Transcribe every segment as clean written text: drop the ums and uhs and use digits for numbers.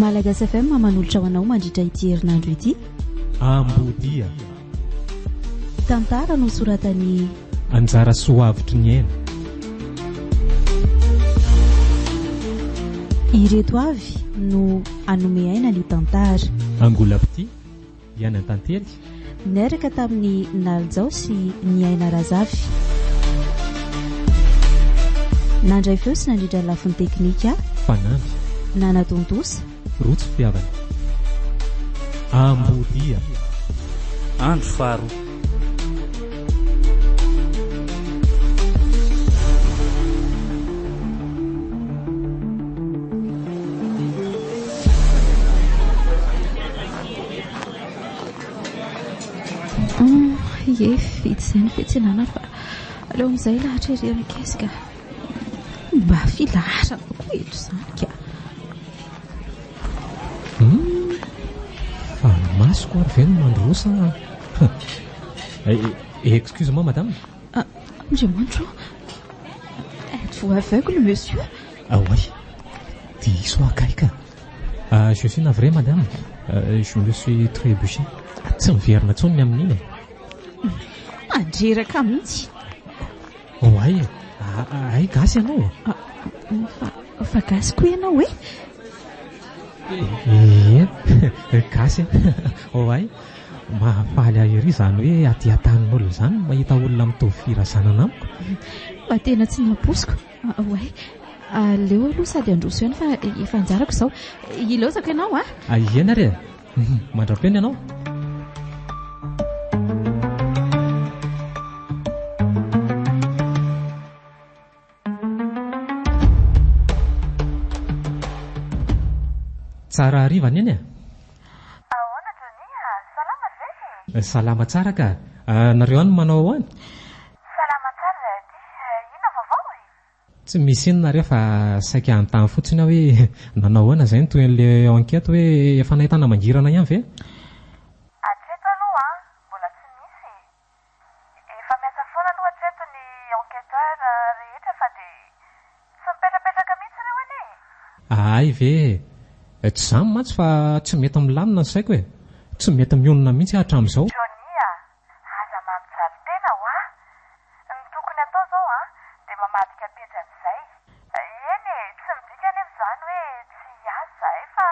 Malagasy FM manolotra ho anao mandritra ity herinandro ity. Ambodia. Tantara nosoratan'i. Anjara Soavitry ny aina. Ireto avy no hanome aina ny tantara. Angola-pitia, Ihany an-tantely. Niaraka tamin'i Nalijao sy Niaina Razafy. Nandray feo sy nandrindra ny lafiny teknika. Fanamby. Nanatontosa. Rojo fitiavana. Ambodia. Andro faharoa. Ie, vita izay ny fiantsenana fa aleo amin'izay lahatra ery amin'ny caisse ka. Mba filaharana koa eto izany ka. Hum, fa ny masoko ary ve no mandroso sa... Excuse-moi madame. Ah, Andriamanitro, êtes-vous aveugle monsieur? Ah oui, diso aho kay ka. Je suis navré madame, je me suis trébuché. Tsy miverina intsony ny amin'iny e. Mandreraka mihitsy. Oay e, hay gasy ianao? Fa, fa gasy koa ianao e? Ie, gasy e. Oay, mahafaly ahy ery izany hoe aty an-tanin'olona izany mahita olona mitovy firazanana amiko. Mba tena tsy nampoiziko. Oay, aleo aloha sady handroso ihany fa efa anjarako izao. Ilaozako ianao a! Eny ary e! Mandra-peno ianao. Tsara hariva neny a! Ahoana Johnny a! Salama ve e? Salama tsara ka! Nareo any manao ahoana? Salama tsara izahay aty. Inona vaovao e? Tsy misy inona re fa saika hanontany fotsiny aho hoe nanao ahoana izay ny tohin'ilay enquête hoe efa nahitana mangirana ihany ve? Hatreto aloha an, mbola tsy misy e. Efa miasa foana aloha hatreto ny enquêteur rehetra fa dia tsy mipetrapetraka mihitsy ireo anie e. Hay ve e! Tsy izany mantsy fa tsy mety milamina ny saiko e! Tsy mety mionona mihitsy aho hatramin'izao. Johnny a! Aza mampijaly tena hoa! Ny tokony atao zao an, dia mamadika pejy amin'izay. Eny e, tsy midika anefa izany hoe tsy hiasa izahay fa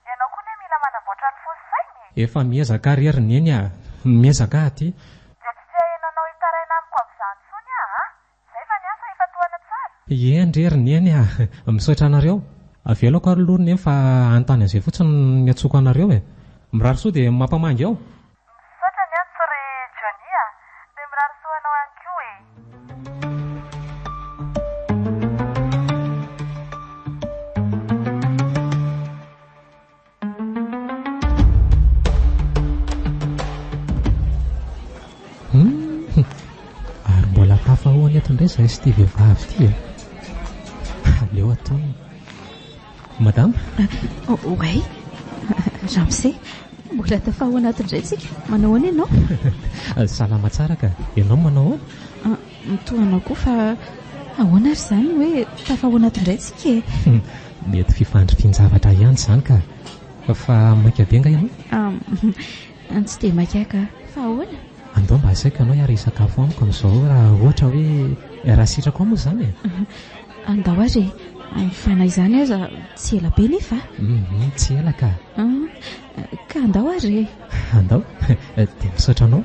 ianao koa anie mila manamboatra ny fo sy saina e! Efa miezaka ary ry Neny a! Miezaka aho aty. Dia tsy te haheno anao hitaraina amiko amin'izany intsony aho a! Izay fa ny asa efa tohana tsara. Eny re ry Neny a! Misaotra anareo. Avelako ary aloha ry Neny fa hanontany an'izay fotsiny no niantsoako anareo e! Mirary soa dia mampamangy ao. Misaotra ny antso ry Johnny a! Dia mirary soa anao ihany koa e! Humm! Ary mbola tafahoana eto indray izahay sy ity vehivavy ity e! Aleo atonina. Madama? Oay! Ramose, mbola tafahoana ato indray tsika. Manao ahoana ianao? Salama tsara ka. Ianao manao ahoana? Toa anao koa fa ahoana ary izany hoe tafahoana ato indray tsika e? Mety fifandrifian-javatra ihany izany ka. Fa maika be angaha ianao? Tsy dia maika ka. Fa ahoana? Andao mba asaiko ianao hiara-hisakafo amiko amin'izao raha ohatra hoe raha sitrakao moa izany e. Andao ary e. Fa na izany aza tsy ela be nefa a. Hum, tsy ela ka. Ka andao ary e. Andao. Dia misaotra anao.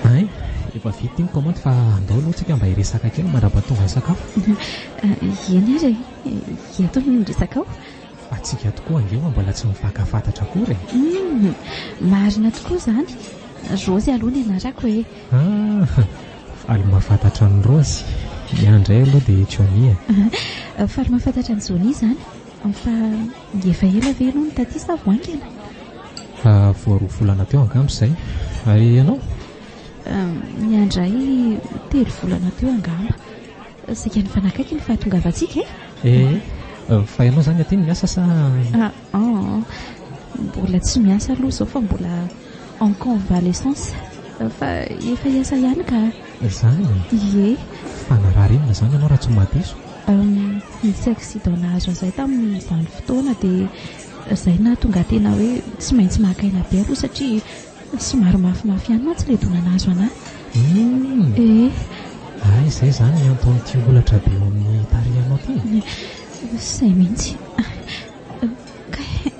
Hay, efa vita iny commande fa andao aloha tsika mba hiresaka kely mandra-pahatonga ny sakafo. Eny ary e, eto ny resakao. Fa tsika tokoa ange ho'a mbola tsy mifankafantatra akory e. Hum, marina tokoa izany. Raozy aloha ny anarako e. Ah, faly mahafantatra an'i Raozy. Ny ahy indray aloha dia Johnny e. Faly mahafantatra an'i Johnny izany. Fa efa ela ve ianao no taty sa vao haingana? Vao roa volana teo angamba izay. Ary ianao? Ny ahy indray telo volana teo angamba. Saika nifanakaiky ny fahatongavantsika e! Ee, fa ianao izany aty no miasa sa? Ah, ah. Mbola tsy miasa aloha izao fa mbola en convalescence. Fa efa hiasa ihany ka. Izany e? Ie. Fa narary inona izany ianao raha tsy mahadiso? Nisy accident nahazo an'izay tamin'izany fotoana dia izay nahatonga tena hoe tsy maintsy maka aina be aloha satria somary mafimafy ihany mantsy ilay dona nahazo an'ahy. Humm. Ie. Hay izay izany ny anton'ity holatra be eo amin'ny tarehinao ity e? Izay mihitsy. Kay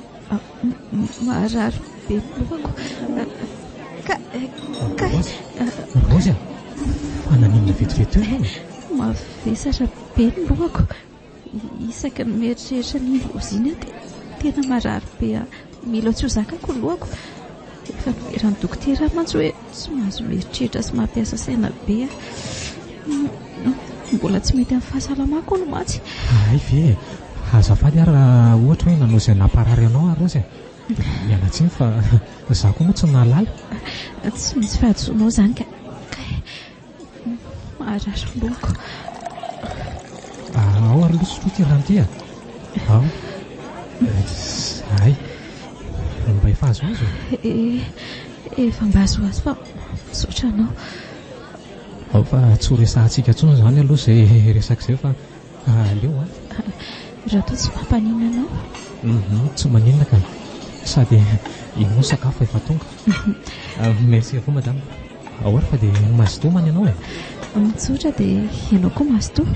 marary be ny lohako. Ka kay. Raozy, Raozy a! Fa naninona vetivety teo ianao e? Mavesatra be ny lohako. Isaky ny mieritreritra an'iny loza iny aho dia tena marary be aho. Mila tsy ho zakako ny lohako. Efa noheran'ny dokotera aho mantsy hoe tsy mahazo mieritreritra sy mampiasa saina be aho. Mbola tsy mety amin'ny fahasalamako hono mantsy. Hay ve e! Azafady ary raha ohatra hoe nanao izay namparary anao aho Raozy e! Miala tsiny fa izaho koa moa tsy nahalala. Tsy misy fahadisoanao izany ka. Kay! Marary lohako. Ao ary aloha sotroy ity rano ity a! Ao. Hay. Mba efa azoazo e? Eh, efa mba azoazo fa misaotra anao. Ao fa tsy ho resahantsika intsony izany aloha izay resaka izay fa aleo an. Raha toa tsy mampaninona anao? Hum, tsy maninona ka. Sady iny moa sakafo efa tonga. Merci à vous madame. Ao ary fa dia mazotoa man ianao e. Mitsotra dia ianao koa mazotoa.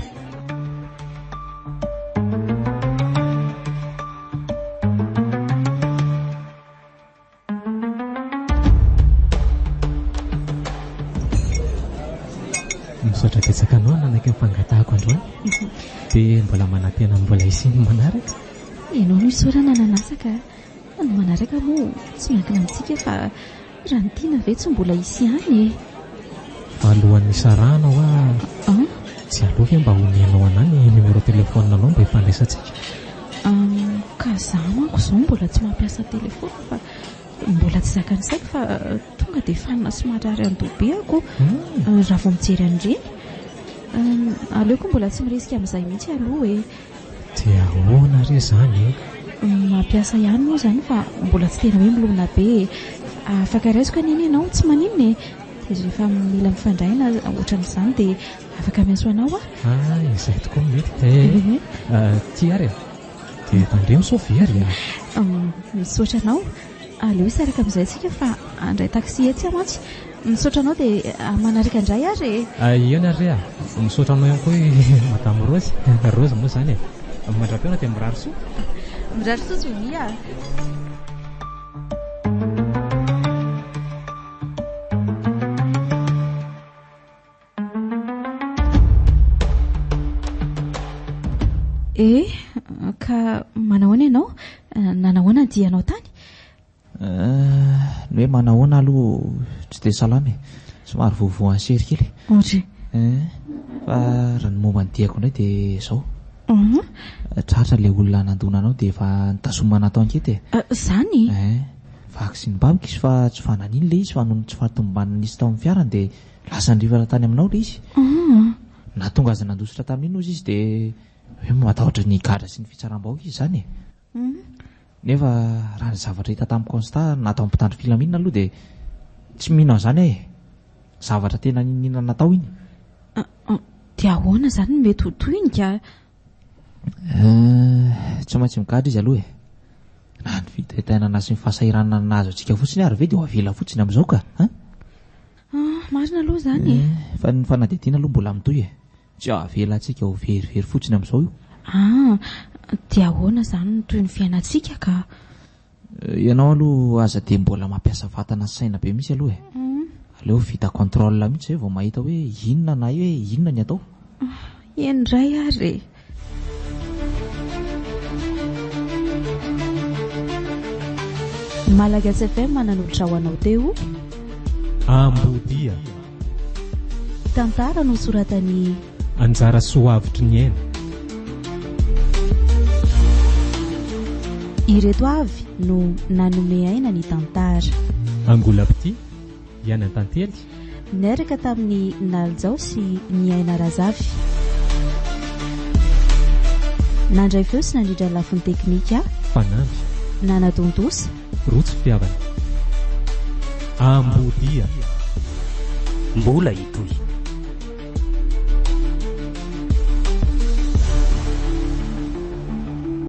Misaotra betsaka anao nanaiky ny fangatahako androany. Dia mbola manantena ny mbola hisian'ny manaraka. Ianao no isaorana nanasa ka. Ny manaraka moa tsy miankina amintsika fa raha ny tiana ve tsy mbola hisy ihany e. Fa alohan'ny hisarahana hoa tsy aleo ve mba omenao anah ny numéro téléphone anao mba hifandraisantsika? Ka za manko izao mbola tsy mampiasa téléphone fa mbola tsy zakan'ny saiko fa tonga dia fanina sy marary andoha be ako raha vao mijery an'ireny. Aleoko mbola tsy mirisika amin'izay mihitsy aloha e. Dia ahoana re izany e? Mampiasa ihany moa izany fa mbola tsy tena hoe milona be e. Afaka raisiko anie ny anao, tsy maninona e. Dia rehefa mila mifandray na ohatran'izany dia afaka miantso anao aho. Ah, izay tokoa no mety. Eh, ity ary e. Dia tandremo sao very a. Misaotra anao. Aleo hisaraka amin'izay isika fa handray taxi etsy aho mantsy. Misaotra anao dia manaraka indray ary e. Eny ary re a. Misaotra anao ihany koa i Madame Rose. Rose moa izany e. Mandra-pihaona dia mirary soa. Mirary soa Johnny a. Eh, ka manahoana ianao? Nanahoana ny dianao tany? Eh, ny hoe manahoana aloha tsy dia salama e. Somary voavoan'ny sery kely. Ory. Eh, fa raha ny momba ny diako indray dia izao. Mhm. Tratra ilay olona nandona anao dia efa nitazomana atao ankety e. Eh, Izany? Eh, vaky sy nibaboka izy fa tsy fananiny ilay izy fa noho ny tsy fahatomombanana nisy tao amin'ny fiarany dia Lasa nirivana tany aminao ilay izy. Nahatonga azy nandositra tamin'iny hozy izy dia hoe matahotra ny higadra sy ny fitsaram-bahoaka izy izany e. Nefa raha ny zavatra hita tamin'ny constat nataon'ny mpitandro filaminana aloha dia tsy mino an'izany aho e. Zavatra tena niniana natao iny. Dia ahoana izany no mety ho tohiny ka? Tsy maintsy migadra izy aloha e. Raha ny fitaintainana sy ny fahasahiranana nahazo antsika fotsiny ary ve dia ho avela fotsiny amin'izao ka? An? Ah, marina aloha izany e. Eh, fa ny fanadihadiana aloha mbola mitohy e. Tsy avelantsika ho verivery fotsiny amin'izao io. Ah, dia ahoana izany no tohin'ny fiainantsika ka? Eh, ianao aloha aza dia mbola mampiasa vatana sy saina be mihitsy aloha e. Hmm. Aleo vita contrôle mihitsy izay vao mahita hoe inona na hoe inona ny atao. Ah, eny indray ary e. Malagasy FM nanolotra ho anao teo Ambodia. Tantara nosoratan'i Anjara Soavitry ny aina. Ireto avy no nanome aina ny tantara. Angola Pitia, Iana Tantely. Niaraka tamin'i Nalijao sy Niaina Razafy. Nandray feo sy nandrindra ny lafiny teknika. Fanamby. Nanatontosa. Rojo fitiavana. Ambodia. Mbola hitohy.